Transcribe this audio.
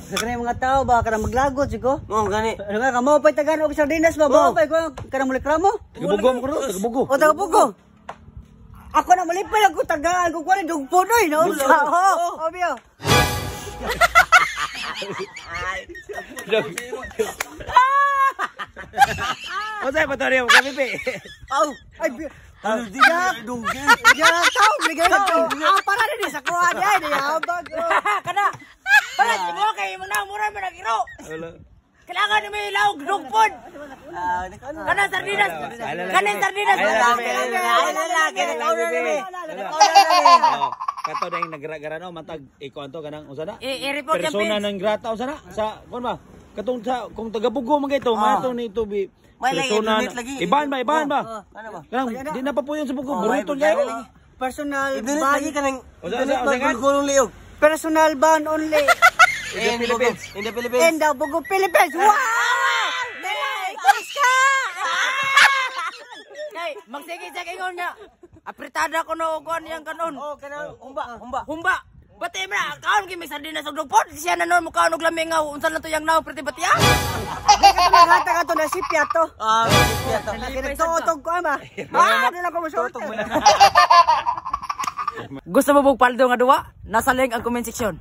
Sa kanang mga tao ba kanang maglagot siguro. Oo, gani. Ano nga kamo pay tagaan og sardinas ba? Mo pay ko kanang mulikramo. Tagabugo mo kuno, tagabugo. O tagapugo. Ako na malipay ako tagaan ko kuan dugpo doy no. Oh, oh biyo. Unsay pa to niyo kapipi? Aw, ay biyo. Ano di ka dugay. Ya tao bigay na to. Ah, para din sa kuha di ay abag. Kana. Para si mo kay imong naong mura man ang iro. Kailangan ni may laog dugpod. Kana sardinas. Kana sardinas. Oh, kato dahil nagra-gara no matag ikuan to kanang unsa na? I-report yung Persona page. ng grata unsa na sa kuan ba? Katong sa kung tagabugo man kay to, mato ni to bi May lagi, persona. i-donate lagi. Iban ba, iban ba? Ano ba? Kanang di na pa po yun sa bugo, Oh, buruton may kayo. lagi. Personal I-donate ban, lagi ka ng Usa, i-donate usa, usa, ba gulong liog. Personal ban only. In the Philippines. In the Philippines. In the Bugo Philippines. Wow! Kiss ka! Kay magsige siya ingon nga. Apretada ko no og kuan yang kanon. Oh, kanang humba, humba. Humba. Bati man na, kaon kay may sardinas og dugpod. Siya na noon mo kaon og lami nga unsa na to yang naong priti batiya. Di ka naghatag ato na si Piato. Ah, piyato. Nagtuotog ko ama. Ah, di lang ko musulti. Gusto mo bug paldo nga duwa? Nasa link ang comment section.